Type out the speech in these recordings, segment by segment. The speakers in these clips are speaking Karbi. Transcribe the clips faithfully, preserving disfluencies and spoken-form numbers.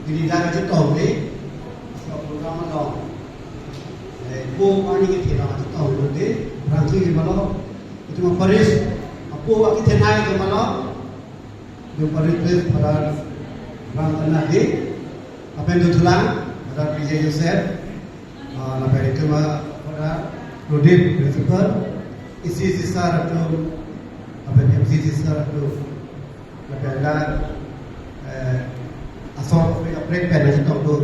Kiri dara chetong de, so program along. Eh, po ani kethe dara chetong de, berangsi ke malo, itum parish, apo aki thenai ke malo, itum parish Father Ram Tana de, lapen dothulang, Father P J Joseph, ah, lapen itum Father Prodip, principal, E C C sir atum, lapen M C C sir atum, lapen la, eh, asong kaprek pen nangchetong do.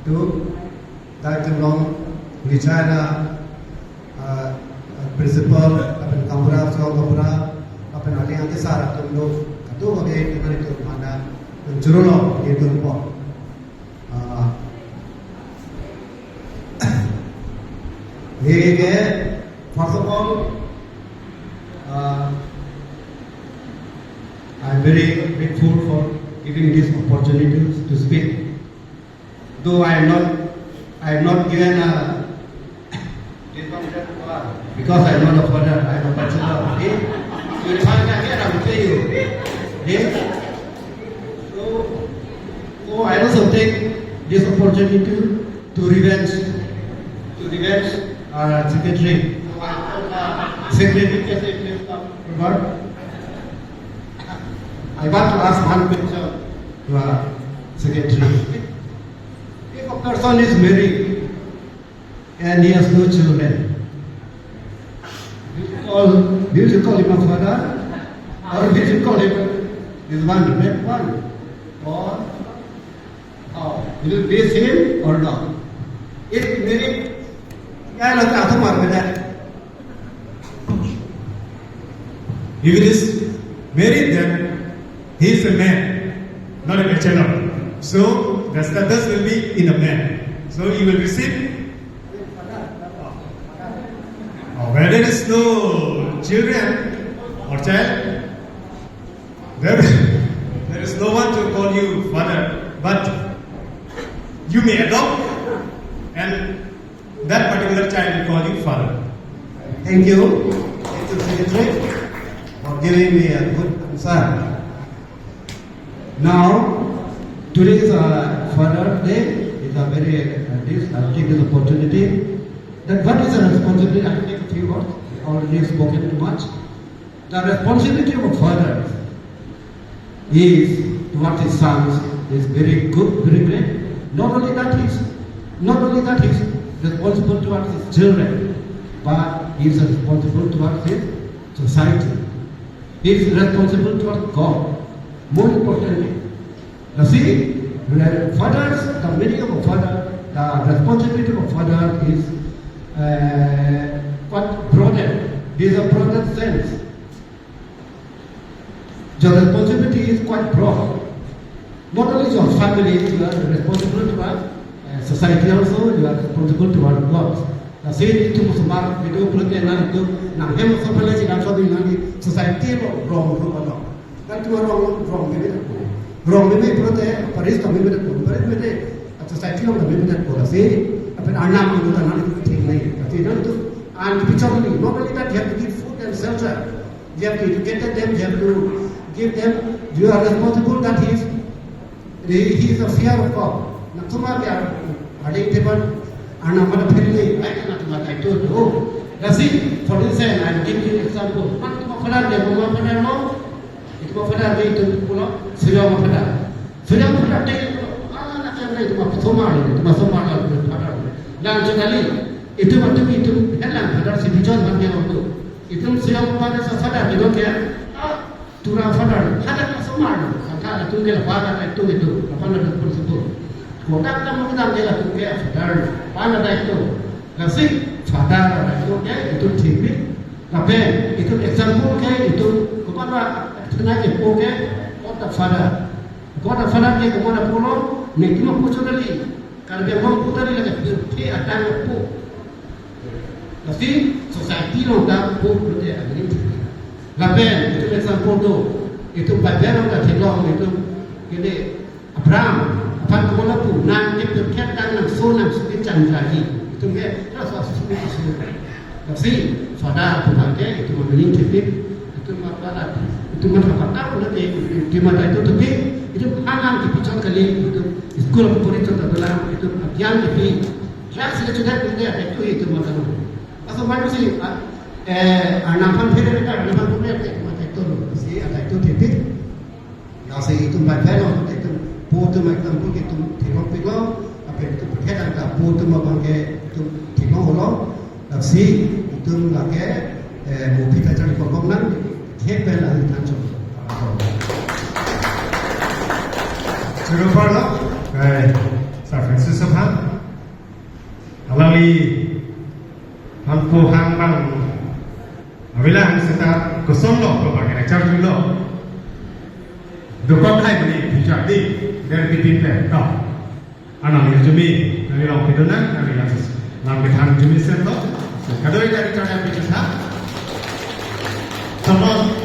Itum, dak itum along, Richard, ah, principal, lapen gaonbura, asong gaonbura, lapen aling ante sir atum do. Kadokave itum nangtum mana, itum churolo, itum po. Ah. First of all, uh, I'm very grateful for giving this opportunity to speak. Though I am not, I am not given a, because I am not a father, I am a bachelor, okay? You will find that here, I will pay you. Okay? So, so I also take this opportunity to, to revenge, to revenge our secretary. Secretary, I want to ask one question to our secretary. If a person is married and he has no children, do you call, do you call him a father? Or do you call him this one, that one? Or, oh, will you miss him or not? If married, ya lo ka tumar beda. If it is married, then he is a man, not a bachelor. So the status will be in a man. So you will receive. Uh, where there is no children or child, there, there is no one to call you father. But you may adopt, and that particular child will call you father. Thank you. Thank you, Secretary, for giving me a good answer. Now, today is a Father Day. It's a very, uh, this, I take this opportunity. That what is the responsibility? I take a few words. I already spoken too much. The responsibility of a father is towards his sons is very good, very great. Not only that he's, not only that he's responsible towards his children, but he is responsible towards his society. He is responsible towards God. More importantly, you see, re-, fathers, the meaning of a father, the responsibility of a father is, uh, quite broader. This is a broader sense. Your responsibility is quite broad. Not only your family, you are responsible to our, uh, society also, you are responsible to our God. Lasi itum osomar video pulote nangtum nanghem osomar le chinam sobi nang society along wrong ru ano. Nangtum wrong, wrong meme dak ko. Wrong meme pulote parish along meme dak ko. Parish meme, society along meme dak ko. Lasi lapen arnam angno ta nangtum thik nai. Lasi nangtum, and bichar ni, not only that, you have to give food and shelter. You have to educate them, you have to give them, you are responsible that he is, he, he is a fear of God. Nangtum ke, ada yang teman, anak mana family, right? Nangtum ada itu tu. Lasi, for instance, I give you example. Nangtum father dia, mama father lo, itu father dia itu pulo, sudah father. Sudah father dia itu, ah, anak yang lain itu mah somar, itu mah somar lah, itu father. Dan sekali, itu waktu itu, helang father si bichon bang dia waktu. Itum siyong pada sasada bidok ya. Ah, tura father, father na somar. Kata atum ke la father na itum itu, apa na dukun situ. Kodak na mungkin ke la atum ke father, father na itu. Lasi father na itu ke, itu thik bi. Lapen itu example ke, itu kepada kena ke po ke, kota father. Kota father ke kepada pulo, ne kima pucho dali. Karbi Anglong putar lagi, ke atang po. Lasi society along ta po pulote agri. Lapen itum example do, itum Bible along ta theklong, itum kene Abraham aphan komola pu, nang ke pirkhet tang nangso nangso ke chang jagi. Itum ke rasa susu susu. Lasi father pu bang ke itum agri thipik, itum apa lagi. Itum matha pakam lo ke, itum matha itum tupi, itum anam kepachon kali, itum school of preparation ta dolang, itum agyan tupi. Class le sudah pindah itu itum matha lo. Aso manu si, ah, eh, anam pan phere ka, anam pan phere ke, matha itum lo, si ada itum tupi. Lasi itum bai bai lo, itum pu itum example ke itum theklong piklo, ape itum paket angka pu itum abang ke itum theklong lo. Lasi itum lake, eh, movie ta chari kokok nang, thek pen ang than chok. Choro parlo, eh, Sir Francis aphan. Alangli hangko hang bang avelang seta kosonlo ko bang lecture lo. Dokok hai beli bijak di, der pitin pe to. Anang ya jumi, nari long pidona, nari lang sis. Lang kethan jumi sen to. Kadoi dari cara bijak ha. Sampai